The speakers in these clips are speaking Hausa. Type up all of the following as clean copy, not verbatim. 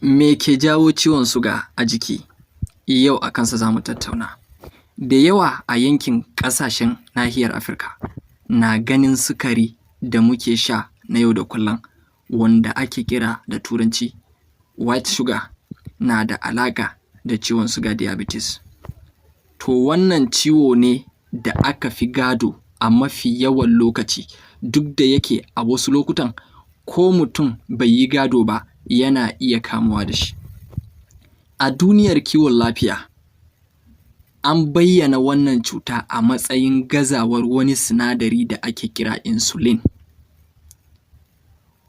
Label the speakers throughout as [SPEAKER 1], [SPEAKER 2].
[SPEAKER 1] Me ke jawo ciwon suga a jiki? Yau a kansa za mu tattauna. Da yawa a yankin ƙasashen nahiyar Afirka na ganin sukari da muke sha na yau da kullum, wanda ake kira da Turanci white sugar, na da alaƙa da ciwon suga, diabetes. To, wannan ciwo ne da aka fi gado a mafi yawan lokaci, duk da yake a wasu lokutan ko mutum bai yi gado ba yana iya kamuwa da shi. A duniyar kiwon lafiya, an bayyana wannan cuta a matsayin gazawar wani sinadari da ake kira insulin,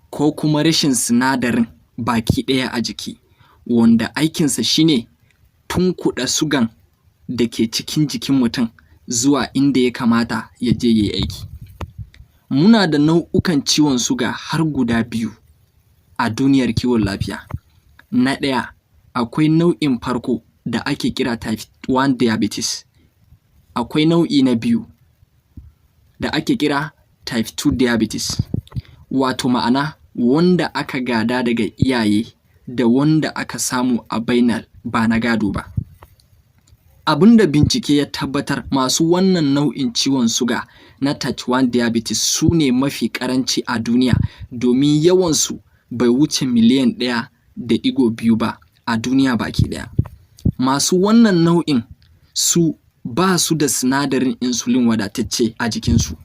[SPEAKER 1] ko kuma rashin sinadarin baki ɗaya a jiki, wanda aikinsa shi ne tunkuɗa sugan da ke cikin jikin mutum zuwa inda ya kamata ya je ya yi aiki. Muna da nau'ukan ciwon suga har guda biyu a duniyar kiwon lafiya. Na ɗaya, akwai nau'in farko da ake kira type 1 diabetes, akwai nau'i na biyu da ake kira type 2 diabetes, wato ma'ana wanda aka gada daga iyaye da wanda aka samu a bainal ba na gado ba. Abin da bincike ya tabbatar, masu wannan nau'in ciwon suga na type 1 diabetes su ne mafi ƙaranci a duniya, domin yawansu bai wuce miliyan 1.2 ba a duniya baki ɗaya. Masu wannan nau'in su ba su da sinadarin insulin wadatacce a jikinsu,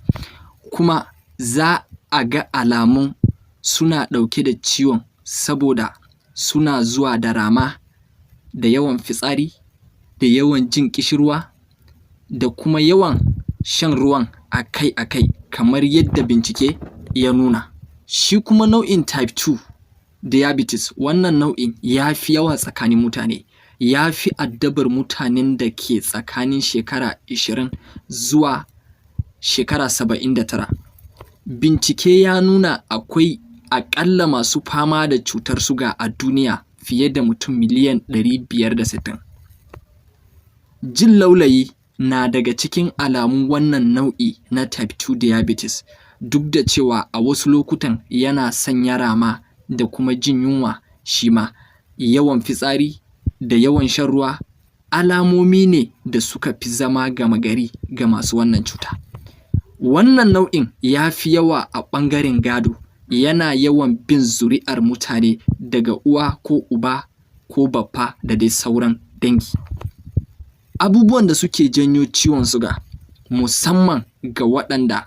[SPEAKER 1] kuma za a ga alamun suna ɗauke da ciwon saboda suna zuwa da rama da yawan fitsari da yawan jin ƙishirwa da kuma yawan shan ruwan akai-akai, kamar yadda bincike ya nuna. Shi kuma nau'in type 2 diabetes, wannan nau'in ya fi yawa tsakanin mutane, ya fi addabar mutanen da ke tsakanin shekara 20 zuwa shekara 79. Bincike ya nuna akwai aƙalla masu fama da cutar suga a duniya fiye da mutum miliyan 560. Jin laulayi na daga cikin alamun wannan nau'i na type 2 diabetes, duk da cewa a wasu lokutan yana sanya rama da kuma jin yunwa shi ma. Yawan fitsari da yawan shan ruwa alamomi ne da suka fi zama gama gari ga masu wannan cuta. Wannan nau'in ya fi yawa a ɓangaren gado, yana yawan bin zuri'ar mutane daga uwa ko uba ko baffa da dai sauran dangi. Abubuwan da suke janyo ciwon suga, musamman ga waɗanda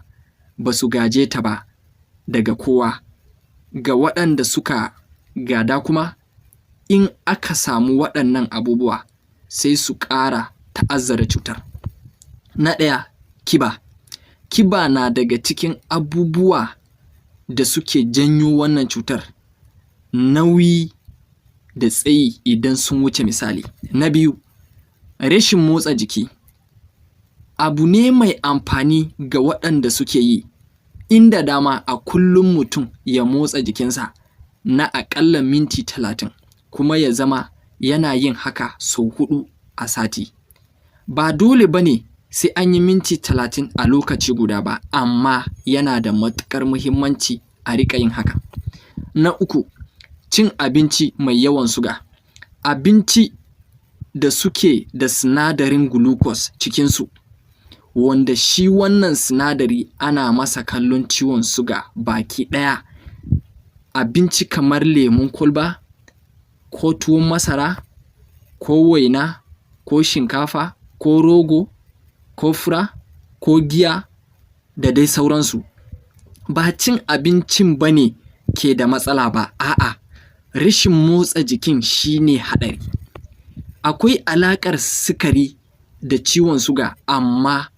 [SPEAKER 1] ba su gaje ta ba daga kowa, ga waɗanda suka gada kuma, in aka samu waɗannan abubuwa sai su ƙara ta'azzara cutar. Na ɗaya, kiba. Kiba na daga cikin abubuwa da suke janyo wannan cutar, nauyi da tsayi idan sun wuce misali. Na biyu, rashin motsa jiki. Abu ne mai amfani ga waɗanda suke yi, inda dama a kullum mutum ya motsa jikinsa na aƙalla minti 30, kuma ya zama yana yin haka sau 4 a sati. Ba dole ba ne sai an yi minti 30 a lokaci guda ba, amma yana da matuƙar muhimmanci a riƙa yin haka. Na uku, cin abinci mai yawan suga. Abinci da suke da sinadarin glucose cikinsu, wanda shi wannan sinadari ana masa kallon ciwon suga baki ɗaya. Abinci kamar lemun kwalba ko tuwon masara ko waina ko shinkafa ko rogo ko fura ko giya da dai sauransu. Ba cin abincin ba ne ke da matsala ba, a'a, rashin motsa jikin shi ne haɗari. Akwai alaƙar sukari da ciwon suga, amma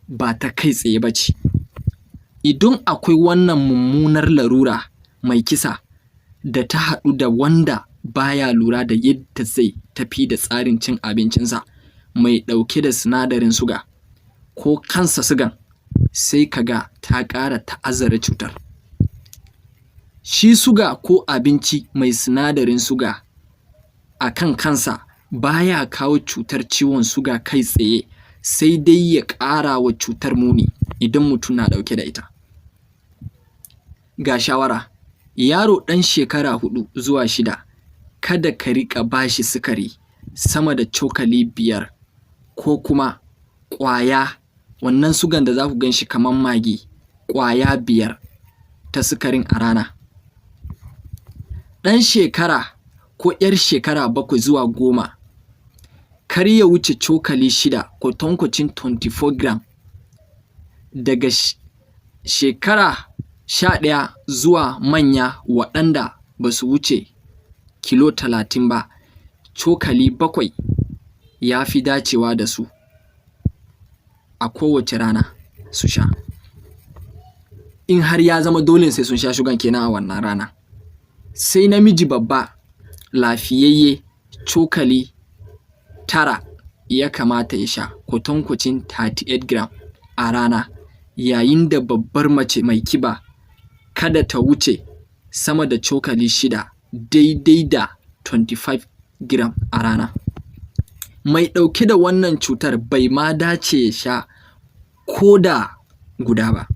[SPEAKER 1] ba ta kai tsaye ba ce. Idan akwai wannan mummunar larura mai kisa da ta haɗu da wanda baya lura da yadda zai tafi da tsarin cin abincinsa mai ɗauke da sinadarin suga ko kansa sugan, sai ka ga ta ƙara ta'azzara cutar. Shi suga ko abinci mai sinadarin suga a kan kansa baya kawo cutar ciwon suga kai tsaye, sai dai ya ƙara wa cutar muni idan mutum na ɗauke da ita. Ga shawara: yaro ɗan shekara 4 zuwa 6, Kada ka riƙa ba shi sukari sama da cokali 5 ko kuma ƙwaya, wannan sugan da za ku gan shi kamar Maggi, ƙwaya 5 ta sukarin a rana. Ɗan shekara ko ‘yar shekara 7 zuwa 10, kar ya wuce cokali 6, kwatankwacin 24 gram. Daga shekara 11 zuwa manya waɗanda ba su wuce kilo 30 ba, cokali 7 ya fi dacewa da su a kowace rana su sha. In har ya zama dole sai sun sha sugan kenan a wannan rana. Sai namiji babba lafiyayye, cokali 9 ya kamata ya sha, kwatankwacin 38 gram a rana, yayin da babbar mace mai kiba kada ta wuce sama da cokali 6, daidai da 25 gram a rana. Mai ɗauke da wannan cutar bai ma dace ya sha ko da guda ba.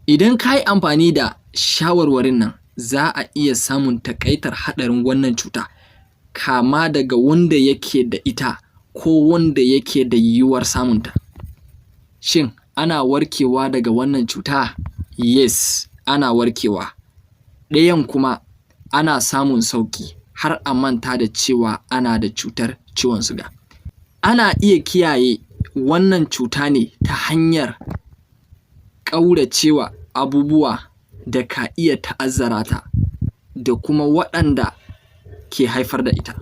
[SPEAKER 1] Idan ka yi amfani da shawarwarin nan, za a iya samun taƙaitar haɗarin wannan cuta, kama daga wanda yake da ita ko wanda yake da yiwuwar samunta. Shin ana warkewa daga wannan cuta? Yes, ana warkewa. Ɗayan kuma ana samun sauƙi har a manta da cewa ana da cutar ciwon suga. Ana iya kiyaye wannan cuta ne ta hanyar ƙauracewa abubuwa da ka iya ta'azzara ta da kuma waɗanda ke haifar da ita.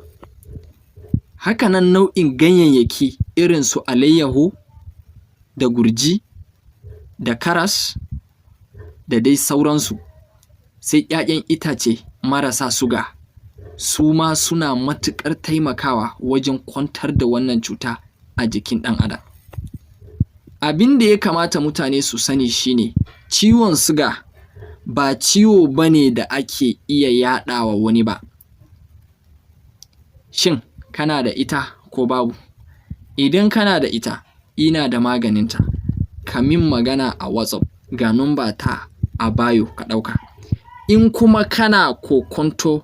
[SPEAKER 1] Haka nan nau'in ganyayyaki irin su alayyaho da gurji da karas da dai sauransu, sai ‘ya'yan itace marasa suga, su ma suna matuƙar taimakawa wajen kwantar da wannan cuta a jikin ɗan adam. Abin da ya kamata mutane su sani shi ne, ciwon suga ba ciwo ba ne da ake iya yaɗawa wani ba. Shin kana da ita ko babu? Idan kana da ita, ina da maganinta. Ka min magana a WhatsApp, ga number ta a bio, ka ɗauka. In kuma kana kokonto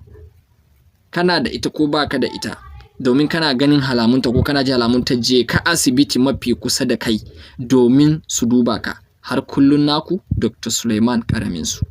[SPEAKER 1] kana da ita ko baka da ita, domin kana ganin alamunta ko kana ji alamunta, je ka asibiti mafi kusa da kai domin su duba ka. Har kullum naku, Dr. Suleiman Karaminsu.